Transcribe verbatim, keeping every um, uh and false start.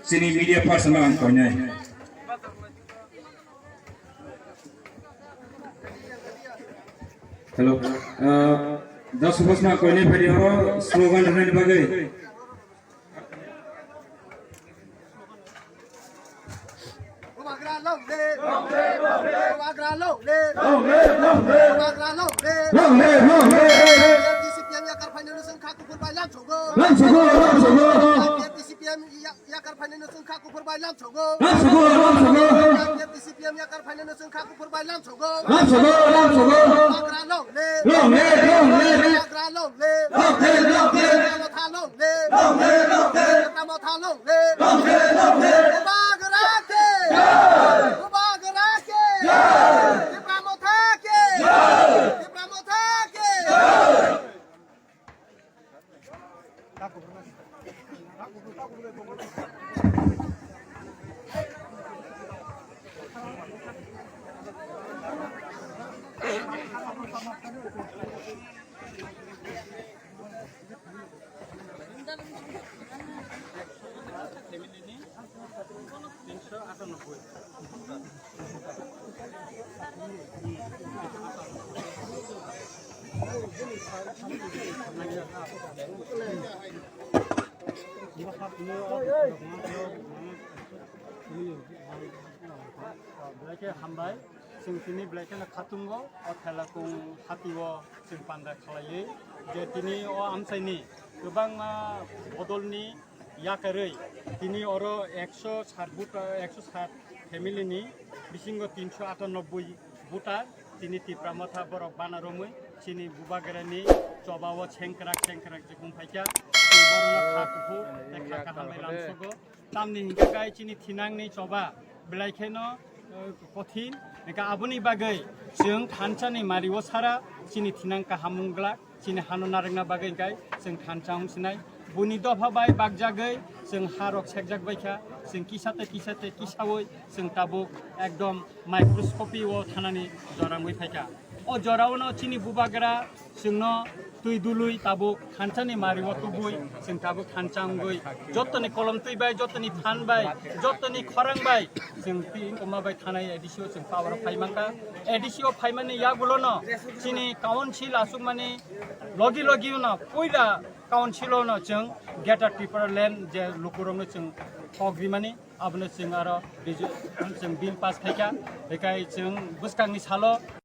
Chini media person ang koinai. Hello. Uh, das bosna koinai bari horo slogan rwna bagwi. Bubagra long live! Bubagra long live! Long live, long live! Bubagra long live! Long live, long live! P F D C P M yakar phainani chwng kha kuphur bai lam sogo! Lam sogo, lam sogo! P F D C P M ya-, yakar phainani chwng kha kuphur bai lam sogo! Lam sogo, lam sogo! P F D C P M yakar phainani chwng kha kuphur bai lam sogo! Lam sogo, lam sogo! Bubagra long live! Long live, long live! Bubagra long live! Long live, long live! Bubagra long live! Long live, long live! Bubagra long live! Long live, long live! Bubagra ke! Jai! Bubagra ke! Jai! Tipra Motha ke! Jai! Tipra Motha ke! Jai! Belai khe hambai, chwng tini belai kheno khatungo, o thela kung hati o chwng panda khlaiwi, je tini o amchaini kwbangma bodolni yakarwi tini oro ekso sat buta, ekso sat family ni bisingo tinso atanoboi voter tini Tipra Motha borok bana romwi chini Bubagrani choba o sengkrak sengkrak je wng phaikha, tei borokno kha kuphur tei kha kaham bai lamsogo. Tamni hinkhe kai chini thinangni choba belai kheno, eh, kothin. Hinkhe aboni bagwi chwng thansa ni mari o sara chini thinang kaham wng glak. Chini hano narwkna bagwi hinkhe chwng thansa wng sinai. Buini dopha bai bakjagwi chwng ha rok sekjak bai kha. Chwng kisa tei kisa tei kisaui chwng tabuk ekdom microscopy o thanani jora wngwi phaikha. O jora o no chini Bubagra chwngno twi dului tabuk thansa ni mari o tubui chwng tabuk thansa wngwi jotoni kolom twi bai, jotoni phan bai, jotoni khorang bai chwng twi wngkoma bai thanai A D C o chwng power o phai mankha. A D C o phaimani yagulo no chini council aswkmani logi logi no puila council o no chwng Greater Tripura Land je lukurokno chwng thok rimani abono chwng aro biju-, chwng bill pass khaikha, bekai chwng bwskangni salo